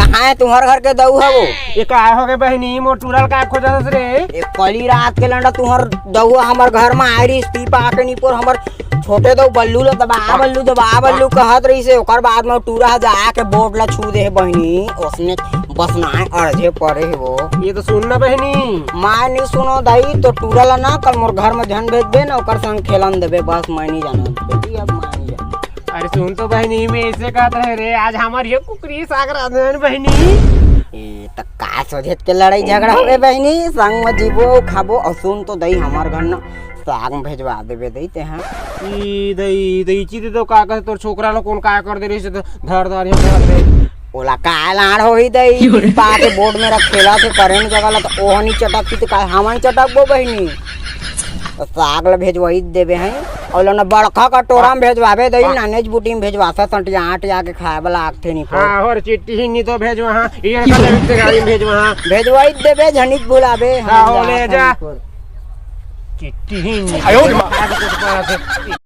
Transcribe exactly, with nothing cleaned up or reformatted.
हाँ, तुम्हर घर के दऊ हवो। ये का हो गए बहिनी, मोर टूरा ल का खोजत हस रे? ए, कली रात के लंडा तुम्हर दऊ हमर घर में आए रहिस, पी पा के निपोर हमर छोटे दऊ बल्लू ल दबा, बल्लू दबा, बल्लू कहत रहिस हे। ओकर बाद में टूरा ह जाके बोर्ड ला छू दे हे बहिनी, ओसने बस नाय अड़झे पड़े हे वो। ये तो सुन ना बहिनी। मैं नहीं सुनो दाई, तो टूरा ला ना कल मोर घर में झन भेजबे ना, ओकर संग खेलन देबे, बस मैं नहीं जानत बेटी, अब मैं नहीं जानत। अरे सुन तो बहिनी, मैं ऐसे कहत रहे रे, आज हमर ये कुकरी साग रांधन बहिनी। ए, त का सोझेत के लड़ाई झगड़ा होगे बहिनी? संग में जीबो, खाबो, अउ सुन तो दई, हमर घर न साग में भेजवा देबे दई तेहा। ई दई, दई, चीज तो का कहे, तोर छोकरा लो कौन का कर दे रही से तो धर धर ये धर दे। ओला का लाड़ होही दई, पा के बोर्ड में रखेला थे, करेंट जगह ला, त ओहनी चटक की, त का हमन चटकबो बहिनी? त साग ल भेजवाई देबे हैं, अउ ल न बड़का कटोरा में भेजवाबे दई, नानेज बूटी में भेजवासा, सटिया आटिया के खाए वाला आगथे नहीं पर। हाँ, और चिट्ठी ही नहीं तो भेजवा, हाँ, ये का जरूरत से गाड़ी में भेजवा, हाँ। भेजवाई देबे, झनिक भुलाबे, हाँ, हाँ, हो, ले जा। चिट्ठी ही नहीं। आयो रे माँ।